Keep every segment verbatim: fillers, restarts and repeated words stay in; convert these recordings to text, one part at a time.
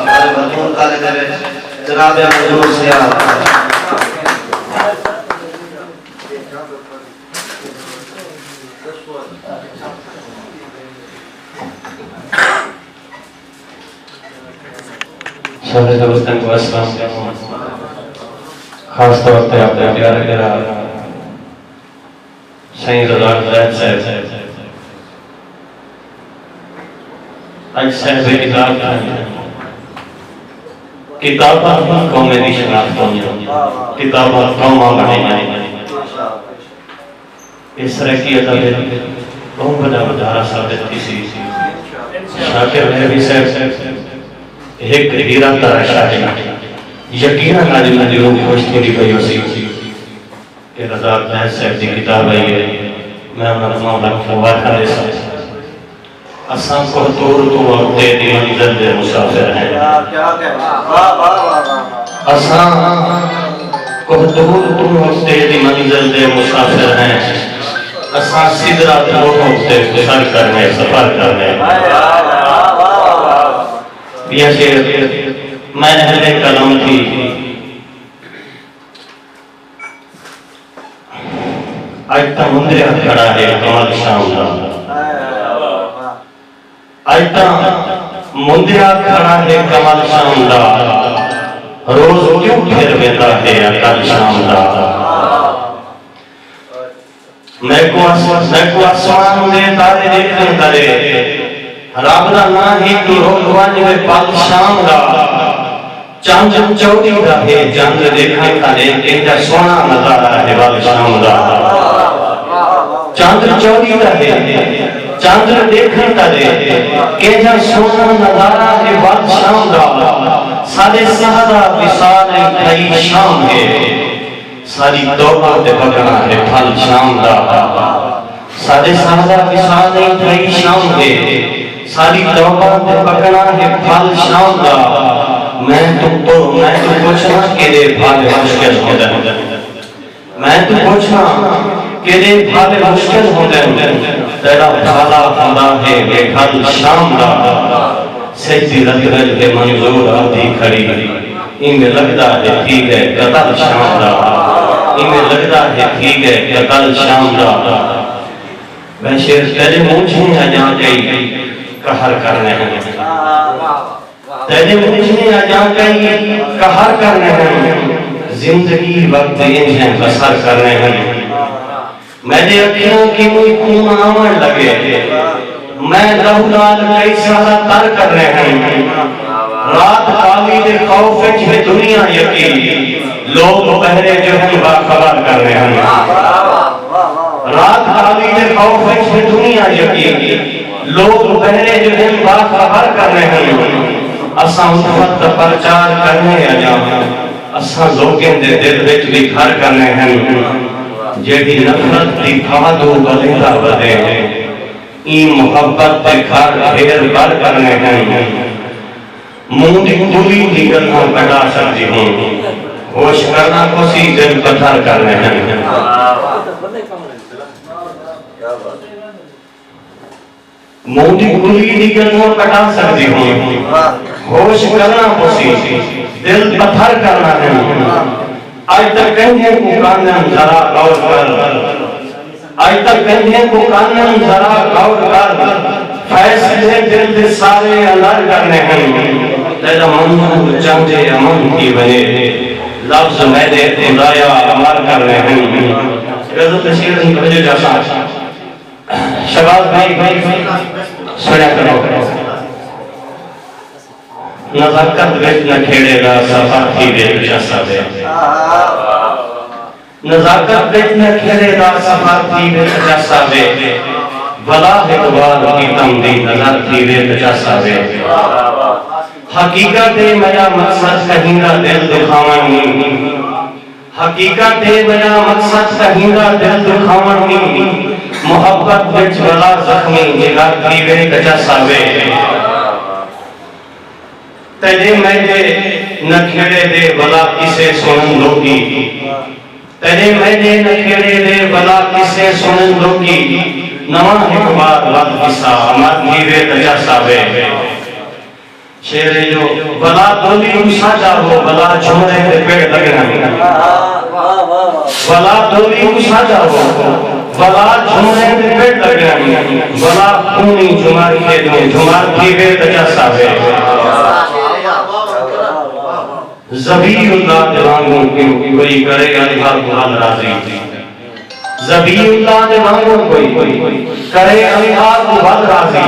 ہمارے مضمون خانے دے وچ جناب منظور سیال۔ سارے دوستاں کوں السلام علیکم۔ خاص طور تے اپݨے پیارے بھرا سائیں رضا زید صاحب، اڄ صاحب کتاب تھئے۔ کتاباں ہی قومیں دی شناخت ہوندیاں، کتاباں قوماں بݨیندیاں۔ اے سرائیکی ادب اچ ٻہوں وݙا ودھارا ثابت تھیسی۔ شاکر نبوی صاحب ہک ہیرا تراشا ہن، یقیناً اڄ انہاں دی روح خوش تھیندی پئی ہوسی۔ کہ رضا زید صاحب دی کتاب آئی ہے، میں انہاں کوں لکھ مبارکاں ݙیساں۔ اساں کوہ طور توں اتے دی منزل دے مسافر ہیں۔ کیا، کیا کہہ رہے ہیں؟ واہ، واہ، واہ، واہ، واہ۔ اساں کوہ طور توں اتے دی منزل دے مسافر ہیں۔ اساں سدرہ دے موڑھوں تے گزر کرنے، سفر کرنے۔ واہ، واہ، واہ، واہ، واہ۔ یا شعر میں اہل قلم تھی۔ اڄ تاں مندریا کھڑا ہے کمل شام دا۔ اڄ تاں مندریا کھڑا ہے کمل شام دا۔ روز کیوں پھر ویندا ہے اکل شام دا۔ میکوں آس-، میکوں آسمان دے تارے ݙیکھݨ تلے، رب دا ناں ہی توں رک ونڄ وے پل شام دا۔ چندر چوݙی دا ہے، چندر ݙیکھݨ تلے، کینجھا سوہݨا نظارہ ہے ول شام دا۔ چندر چوݙی دا ہے، چندر ݙیکھݨ تلے، کینجھا سوہݨا نظارہ ہے ول شام دا۔ ساݙے ساہ دا وصال ایں تھئی شام ہے، ساݙی توبہ تے پکݨا ہے پھل شام دا۔ ساݙے ساہ دا وصال ایں تھئی شام ہے، ساݙی توبہ تے پکݨا ہے پھل شام دا۔ میں توں پو-، میں توں پچھݨا کیݙے بھالے مشکل ہوندن۔ میں توں پچھݨا کیݙے بھالے مشکل ہوندن۔ تیݙا بھالا ہوندا ہے وے گھل شام دا۔ سجدی رت رج کے منظور آندی کھڑی، ایویں لڳدا ہے تھی ڳئے قتل شام دا، ایویں لڳدا ہے تھی ڳئے قتل شام دا۔ میں شعر تیݙے مونجھیں اڄاں کئی قہر کرݨے ہن، تیݙے مونجھیں اڄاں کئی قہر کرݨے ہن، زندگی وقت انجھیں بسر کرݨے ہن۔ میݙے اکھیاں کنوں خون آوݨ لڳے، میں لہو نال کئی ساہ تر کرݨے ہن۔ رات کالی دے خوف اچ ہے دنیا یقین، لوک بہرے جو ہن باخبر کرݨے ہن۔ رات کالی دے خوف اچ ہے دنیا یقین، لوک بہرے جو ہن باخبر کرݨے ہن۔ اساں الفت دا پرچار کرݨے اڄاں، اساں لوکیں دے دل وچ وی گھر کرݨے ہن۔ جیڑھی نفرت دی پھاہ توں ٻلیندا ودے، ایں محبت دے گھر ڈھیر بھر کرݨے ہن۔ منہ دی کلی دی ڳلھاں کٹا سڳدی ہوں، ہوش کرݨا پوسی دل پتھر کرݨے ہن۔ منہ دی کلی دی ڳلھاں کٹا سڳدی ہوں، ہوش کرݨا پوسی، دل پتھر کرݨا ہن۔ اڄ تک کہیں کوں کانن ذرا غور کر، اڄ تک کہیں کوں کانن ذرا غور کر، فیصلے دل دے سارے اندر کرݨے ہن۔ تیݙا منظور چاہندے امن تھی ونڄے، لفظ میݙے خدایا امر کرݨے ہن۔ غزل تے شعر دی توجہ چاہساں۔ شہباز بھائی، سݨیا کرو۔ نزاکت وچ نکھیڑے دا سفر تھیوے تے چس آوے۔ نزاکت وچ نکھیڑے دا سفر تھیوے تے چس آوے۔ ولا ہک وار پریتم دی نظر تھیوے تے چس آوے۔ حقیقت اے میݙا مقصد کہیں دا دل دکھاوݨ نی۔ حقیقت اے میݙا مقصد کہیں دا دل دکھاوݨ نی، محبت وچ ولا زخمی جگر تھیوے تے چس آوے۔ تیݙے میݙے نکھیڑے دے ولا قصے سݨن لوکی، تیݙے میݙے نکھیڑے دے ولا قصے سݨن لوکی، نواں ہک وار ول قصہ امر تھیوے تے چس آوے۔ شعر ہے جو، ولا دولی کوں ساجا ہو، ولا جھمریں دے پڑ لڳݨ۔ ولا دولی کوں ساجا ہو، ولا جھمریں دے پڑ لڳݨ، ولا خونی جھمر کھیݙوں، جھمر تھیوے تاں چس آوے۔ ذبیح اللہ دے وانگوں کوئی کرے انوار کوں ول راضی۔ ذبیح اللہ دے وانگوں کوئی کرے انوار کوں ول راضی۔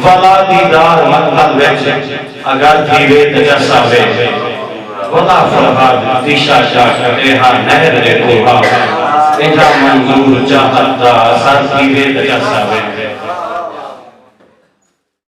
ولا دیدار مقتل وچ اگر تھیوے تے چس آوے۔ ولا فرہاد تیشا چا کٹے ہا نہر دے کوہا۔ ایندا منظور چاہت دا اثر تھیوے تے چس آوے۔